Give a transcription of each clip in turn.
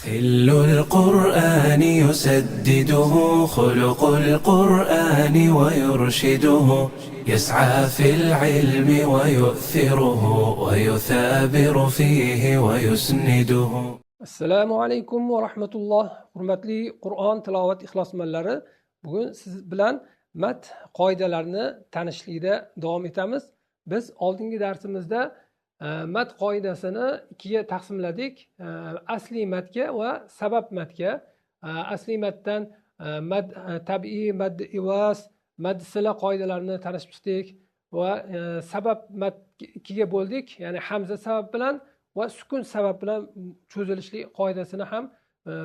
خل القرآن يسدده خلق القرآن ويرشده يسعى في العلم ويؤثره ويثابر فيه ويسنده. Assalomu alaykum va rahmatulloh. Hurmatli Qur'on tilovat ixlosmandlari, bugun siz bilan mat qoidalarini tanishlikda davom etamiz. Biz oldingi darsimizda mat qoidasini ikkiga taqsimladik: asli matga va sabab matga. Asli matdan mad tabiiy, mad ivaz, mad sila qoidalarini tanishib chiqdik va sabab mat ikkiga bo'ldik, ya'ni hamza sabab bilan va sukun sabab bilan cho'zilishlik qoidasini ham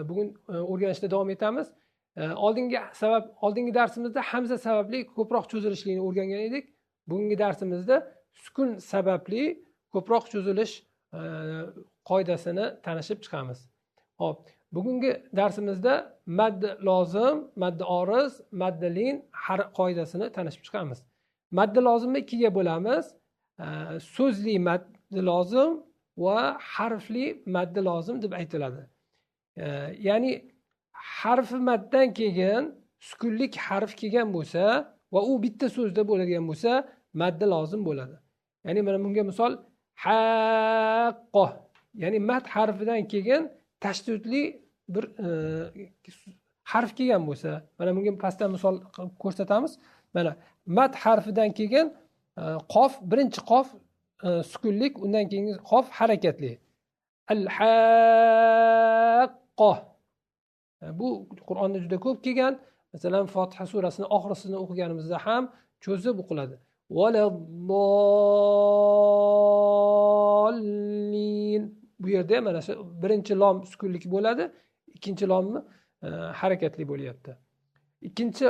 bugun o'rganishda davom etamiz. Oldingi darsimizda hamza sababli ko'proq cho'zilishlikni o'rgangan edik. Bugungi darsimizda sukun sababli ko'proq cho'zilish qoidasini tanishib chiqamiz. Xo'p, bugungi darsimizda mad lozim, mad oriz, mad lin har qoidasini tanishib chiqamiz. Mad lozimni ikkiga bo'lamiz. So'zli mad lozim va harfli maddi lozim deb aytiladi. Ya'ni harfi maddan keyin sukunlik harf kelgan bo'lsa va u bitta so'zda bo'ladigan bo'lsa, maddi lozim bo'ladi. Ya'ni mana bunga misol haqqo, ya'ni mad harfidan keyin tashdidli bir harf kelgan bo'lsa, mana bunga pastdan misol qilib ko'rsatamiz. Mana mad harfidan keyin qof, birinchi qof sukunlik, undan keyingi qof harakatli. Al-haqqo. Bu Qur'onda juda ko'p kelgan. Masalan, Fotiha surasini oxirisini o'qiganimizda ham cho'zib o'qiladi. Valad-dallin. Bu yerda ham mana shu birinchi lom sukunlik bo'ladi, ikkinchi lomni harakatli bo'lyapti. Ikkinchi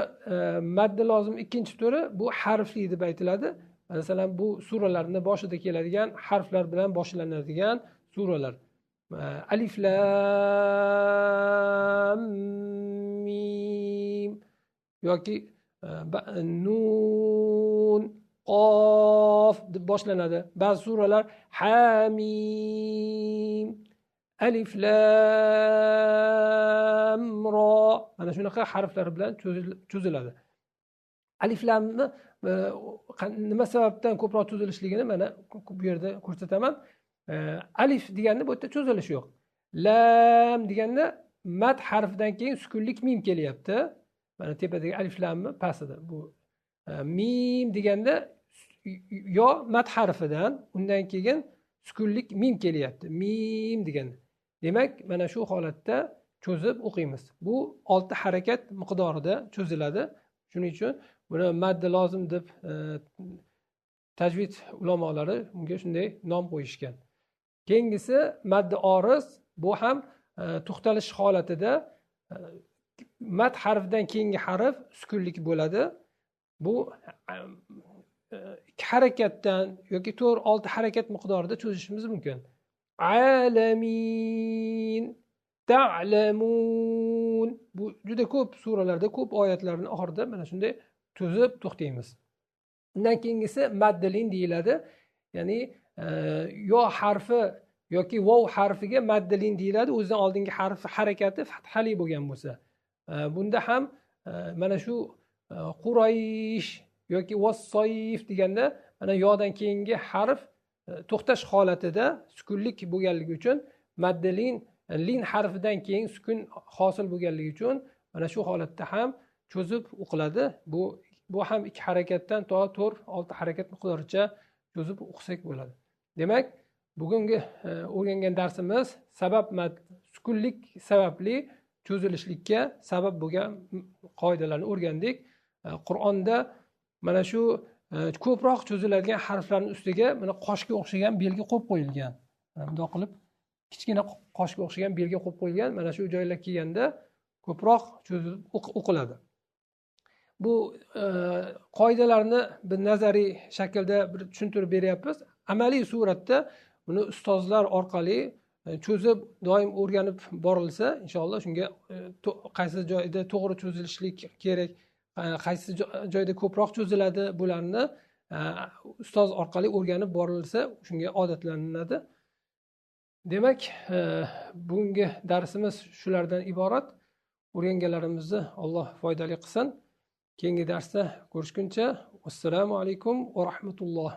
madda lozim ikkinchi turi bu harfli deb aytiladi. Masalan, bu suralarning boshida keladigan harflar bilan boshlanadigan suralar. Alif lam mim yoki nun qof deb boshlanadi. Ba'zi suralar ha mim alif lam ro, mana shunaqa harflar bilan cho'ziladi. Alif lamni nima sababdan ko'proq cho'zilishligini mana bu yerda ko'rsataman. Alif deganda bu yerda cho'zilish yo'q. Lam deganda mad harfidan keyin sukunlik mim kelyapti. Mana tepadagi alif lamni pastida bu mim deganda yo mad harfidan undan keyin sukunlik mim kelyapti. Mim deganda. Demak, mana shu holatda cho'zib o'qiymiz. Bu 6 harakat miqdorida cho'ziladi. Shuning uchun buni madda lozim deb tajvid ulamolari unga shunday nom qo'yishgan. Keyingisi madda oriz, bu ham to'xtalish holatida mad harfidan keyingi harf sukunlik bo'ladi. Bu 2 harakatdan yoki 4-6 harakat miqdorida cho'zishimiz mumkin. Alamin, ta'lamun. Bu juda ko'p suralarda, ko'p oyatlarning oxirida mana shunday cho'zib to'xtaymiz. Undan keyingisi maddalin deyiladi. Ya'ni yo harfi yoki vov harfiga maddalin deyiladi. O'zidan oldingi harf harakati fathali bo'lgan bo'lsa. Bunda ham mana shu Quraysh yoki vassoyif deganda mana yodan keyingi harf to'xtash holatida sukunlik bo'lganligi uchun maddalin lin harfidan keyin sukun hosil bo'lganligi uchun mana shu holatda ham cho'zib o'qiladi. Bu ham 2 harakatdan to 4-6 harakat miqdoricha cho'zib o'qisak bo'ladi. Demak, bugungi o'rgangan darsimiz sabab mad sukunlik sababli cho'zilishlikka sabab bo'lgan qoidalarni o'rgandik. Qur'onda mana shu ko'proq cho'ziladigan harflarning ustiga mana qoshga o'xshagan belgi qo'yib qo'yilgan. Mana bundoq qilib kichkina qoshga o'xshagan belgi qo'yib qo'yilgan. Mana shu joylar kelganda ko'proq cho'zilib o'qiladi. Bu qoidalarni bir nazariy shaklda bir tushuntirib beryapmiz. Amaliy suratda buni ustozlar orqali cho'zib doim o'rganib borilsa, inshaalloh shunga qaysi joyda to'g'ri cho'zilishlik kerak, qaysi joyda ko'proq cho'ziladi, bularni ustoz orqali o'rganib borilsa, shunga odatlanadi. Demak, bugungi darsimiz shulardan iborat. O'rganganlarimizni Alloh foydali qilsin. Keyingi darsda ko'rishguncha, assalomu alaykum va rahmatulloh.